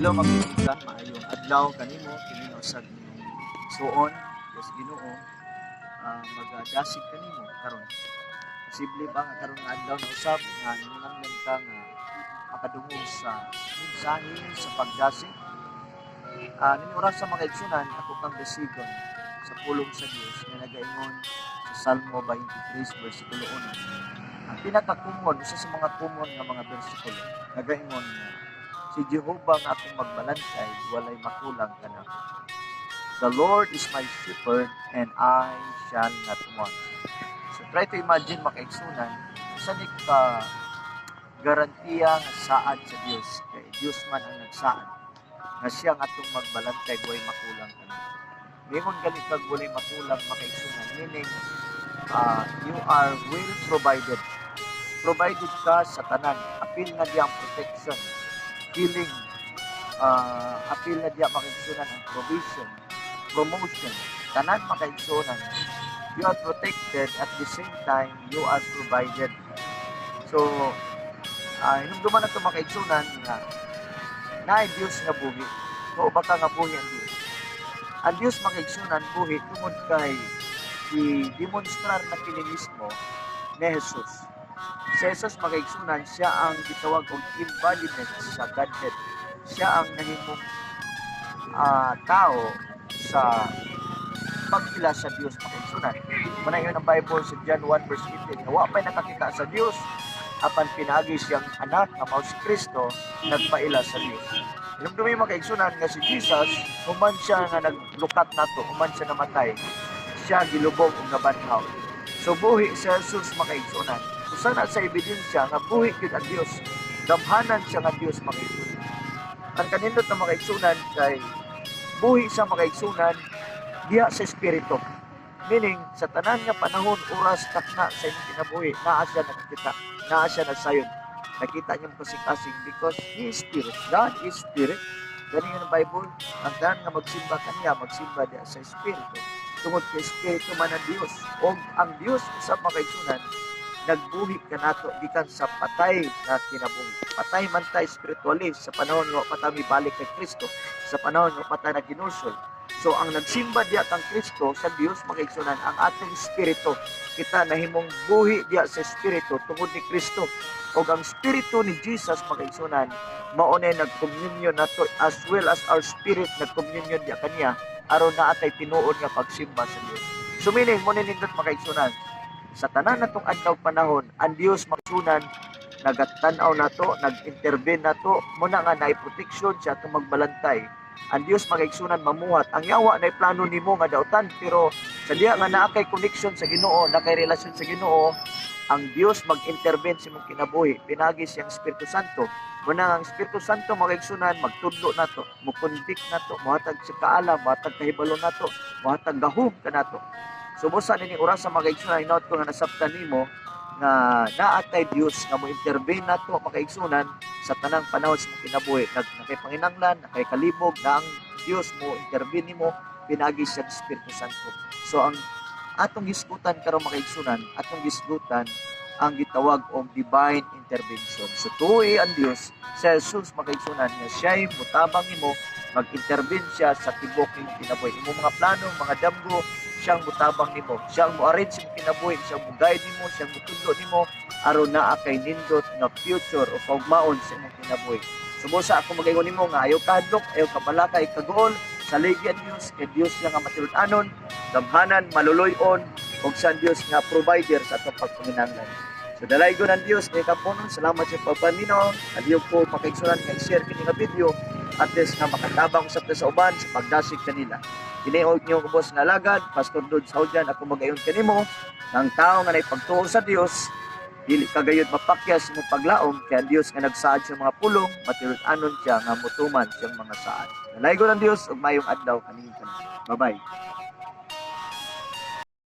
Hello, mga kaibigan, maayong adlaw kanimo. Kini usab inyong igsuon, Dios Ginoo, magadasig kanimo karon. Posible ba nga karon nga adlaw na usab nga nanginahanglan ka nga makadungog sa mensahe sa pagdasig? Ning oras sa, mga igsunan, ako kang dasigon sa pulong sa Dios nga nagaingon sa Salmo 23 versikulo 1. Ang pinaka-common, usa sa mga common nga mga bersikulo, nagaingon nga si Jehova nga akong magbalantay, walay makulang kanako. The Lord is my shepherd and I shall not want. So try to imagine, mga kaigsunan, usa ni ka garantiya nga saad sa Dios, kay Dios man ang nagsaad nga siya ang atong magbalantay, walay makulang kanako. Mingon gali kag walay makulang, mga kaigsunan, meaning you are well provided. Provided ka sa tanan. Apil na diya ang protection, healing, apil na diya, mga kaigsunan, ang provision, promotion, tanan, mga kaigsunan. You are protected, at the same time you are provided. So, hinumduman na ito, mga kaigsunan, nga naay Dios nga buhi. O baka nga buhi ang Dios. Ang Dios, mga kaigsunan, buhi tungod kay i-demonstrar na kini mismo ni Jesus. Si Jesus, mga kaigsunan, siya ang gitawag og embodiment sa Godhead. Siya ang nahimong tao sa pagpila sa Dios, mga kaigsunan. Manayon ang Bible sa John 1 verse 15 nga wa pa'y nakakita sa Dios apan pinaagi siyang anak nga mao si Kristo nagpaila sa Dios. Hinumdumi, mga kaigsunan, nga si Jesus, human siya nga naglukat nato, human siya namatay, siya gilubong ug nabanhaw. So buhi si Jesus, mga kaigsunan. Usa na sa ebidensya nga buhi gyud ang Dios. Gamhanan siya nga Dios, mga kaigsunan. Ang kanindot na, mga kaigsunan, kay buhi siya, mga kaigsunan, diha sa espiritu. Meaning, sa tanan nga panahon, oras, takna sa imong kinabuhi, naa siya nakakita, naa siya nagsayon. Nakita niya mo kasing-kasing because He is Spirit. God is Spirit. Gani ang Bible, ang tanan nga magsimba kaniya, magsimba diha sa Espiritu. Tungod kay Espiritu man ang Dios. O ang Dios sa mga kaigsunan, nagbuhi kanato gikan sa patay na kinabuhi. Patay man ta spiritually sa panahon nga pa ta balik kay Kristo, sa panahon nga pa ta naginulsol. So ang nagsimba diya kang Kristo sa Dios, mga kaigsunan, ang atong espiritu, kita nahimong buhi diya sa espiritu tungod ni Kristo. Ug ang espiritu ni Jesus, mga kaigsunan, mao na nag-communion nato as well as our spirit nag-communion diya kaniya aron naa tay tinuod nga pagsimba sa Dios. So meaning mo nindot, mga kaigsunan, sa tanan natong adlaw panahon, ang Dios, mga kaigsunan, nagatan-aw nato, nag-intervene nato, muna nga naay protection siya atong magbalantay. Ang Dios, mga kaigsunan, mamuhat. Ang yawa na plano nimo nga dautan, pero sa diya nga naa kay connection sa Ginoo, naa kay relasyon sa Ginoo, ang Dios mag-intervene sa imong kinabuhi pinaagi siyang Espiritu Santo. Muna ang Espiritu Santo, mga kaigsunan, magtudlo nato, mo-convict nato, mohatag sa kaalam, mohatag kahibalo nato, mohatag gahom kanato. So busa nini oras sa, mga kaigsunan, hinaut ko nga nasabtan nimo nga naa tay Dios nga mo intervene nato, mga kaigsunan, sa tanang panahon sa imong kinabuhi. Nag nakay panginanglan, nakay kalibog na ang Dios mo intervene nimo pinaagi sa Espiritu Santo. So ang atong gisgutan karon, mga kaigsunan, atong gisgutan ang gitawag og divine intervention. So tuoy ang Dios sa Jesus, mga kaigsunan, nga siya'y mutabang nimo, mag-intervene siya sa tibuok imong kinabuhi. Imong mga plano, mga damgo, siyang mutabang nimo. Siyang mo-arrange imong kinabuhi, siyang mo-guide nimo, siyang mutudlo nimo aron naa kay nindot nga future o kaugmaon sa imong kinabuhi. So busa ako magaingon nimo nga ayaw kahadlok, ayaw kabalaka, kaguol, saligi ang Dios, kay Dios siya nga matinud-anon, gamhanan, maluloy-on, ug sa Dios nga provider sa atong pagpanginahanglan. So dalaygon ang Dios kay kapunon. Salamat sa pagpaminaw. Aliyog ko, mga kaigsunan, nga i-share kini nga video, at least nga makatabang usab ta sa uban sa pagdasig kanila. Kini og inyong ubos nga alagad, Pastor Dod Saudian, ako magayon kanimo ng tao nga naipagtuo sa Dios, dili ka gayud mapakyas mo paglaom kay ang Dios nga nagsaad sa mga pulong, matinud-anon siya nga mutuman siyang mga saad. Dalaygon ang Dios ug mayong adlaw kaninyo. Bye-bye.